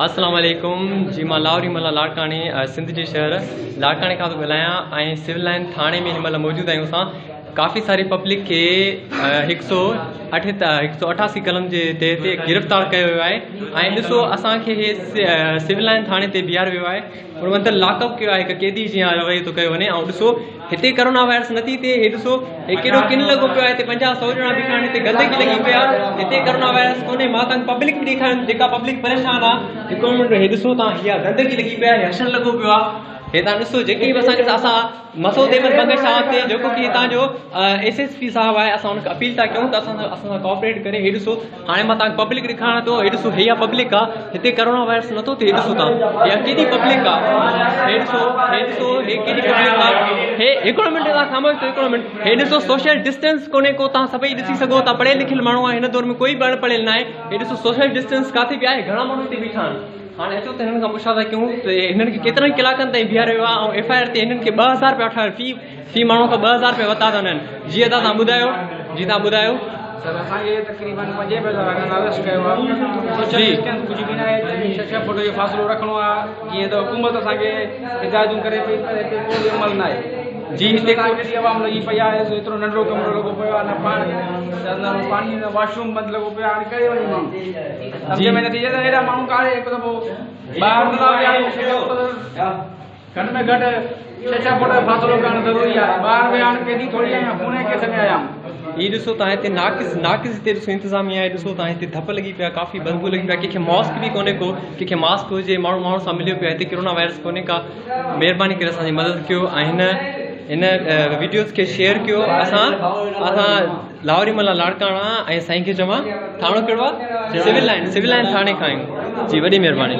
السلام عليڪم جي مان لاهوري ملا لاڙڪاڻي سنڌ جي شهر لاڙڪاڻي کان ٿو ڳالهايان ۽ سول لائن ٿاڻي ۾ هن مهل موجود آهيون اسان ڪافي ساري پبلڪ کي هڪ سو اٺ هڪ سو اٺاسي قلم جي تحت گرفتار ڪيو ويو آهي ۽ ڏسو اسان کي هي سول لائن ٿاڻي تي بيهاريو ويو آهي ان اندر لاڪ اپ ڪيو آهي هڪ قيدي جيان رويو ٿو ڪيو وڃي ۽ ڏسو هتي ڪرونا وائرس نٿي ٿئي هي ڏسو هي ڪيڏو ڪن لڳو پيو آهي هتي 50 سو ڄڻا بيٺا آهن هتي گندگي لڳي پئي آهي هتي ڪرونا وائرس ڪونهي مان تان پبلڪ به ڏيکاريان جيڪا پبلڪ پريشان آهي هڪ منٽ هي ڏسو تان هي گندگي لڳي پئي آهي حشر لڳو پيو آهي هي تان ڏسو جيڪي به اسان کي اسان مسعود احمد بنگش صاحب تي جيڪو ڪي هتان جو ايس ايس پي صاحب آهي اسان ان کي اپيل ٿا ڪيون ته اسان اسان سان ڪوآپريٽ ڪري هي ڏسو هاڻي مان توهان کي پبلڪ ڏيکاريان ٿو هي ڏسو هي اها پبلڪ آ هتي ڪرونا وائرس نٿو ٿئي هي ڏسو توهان هي ڪيڏي پبلڪ آ هي ڏسو هي ڏسو هي ڪيڏي پبلڪ آ هي هڪڙو منٽ توهان خاموش ٿيو هڪڙو منٽ هي ڏسو سوشل ڊسٽنس ڪونهي ڪو توهان سڀئي ڏسي سگهو ٿا پڙهيل لکيل ماڻهو آهن هن دور ۾ ڪوئي به اڻ پڙهيل ناهي هي ڏسو سوشل ڊسٽنس ڪاٿي به آهي گهڻا ماڻهو هتي بيٺا آهن هاڻي اچو ته هنن کان پڇا ٿا ڪيون ته هنن کي ڪيترن ڪلاڪن تائين بيهاريو ويو آهي ۽ ايف I R تي هنن کي 2000 رپيا وٺا في في ماڻهو کان 2000 رپيا ورتا ٿا وڃن جي ادا توهان ٻڌايو جي توهان ٻڌايو. سر اسان کي تقريبن پنجين بجي وارن اريسٽ ڪيو آهي سوشل جي. ڊسٽنس ڪجهه به ناهي ڇهه ڇهه فوٽ جو فاصلو رکڻو آهي جيئن ته حڪومت اسان کي هدايتون ڪري پئي پر هتي ڪو به عمل ناهي جي هتي ڪو ڪيڏي عوام لڳي پئي آهي سو ايترو ننڍڙو ڪمرو لڳو پيو آهي نه پاڻ نه پاڻي نه واش روم بند لڳو پيو آهي هاڻي ڪري وڃي ماڻهو سمجهه ۾ نٿي اچي ته ايڏا ماڻهو ڪاڙهي هڪ دفعو ٻاهر نٿا ويهاريون گهٽ ۾ گهٽ ڇهه ڇهه فوٽ جو فاصلو ڪرڻ ضروري آهي. ٻاهر ويا آهن قيدي ٿوري آهيان خوني ڪيس ۾ آيا آهيون. هي ڏسو تان هتي ناقص ناقص هتي ڏسو انتظاميا آهي ڏسو تان هتي ڌپ لڳي پئي آهي ڪافي بدبو لڳي پئي آهي ڪنهن کي ماسڪ به ڪونهي ڪو ڪنهن کي ماسڪ هجي ماڻهو ماڻهو سان مليو پيو آهي هتي ڪرونا وائرس ڪونهي ڪا مهرباني ڪري اسان جي مدد ڪيو ۽ هن هن ويڊيوز کي شيئر ڪيو اسان اسان لاهوري ملا لاڙڪاڻا ۽ سائين کي چوان ٿاڻو ڪهڙو آهي سول لائن سول لائن ٿاڻي کان آهيون جي وڏي مهرباني.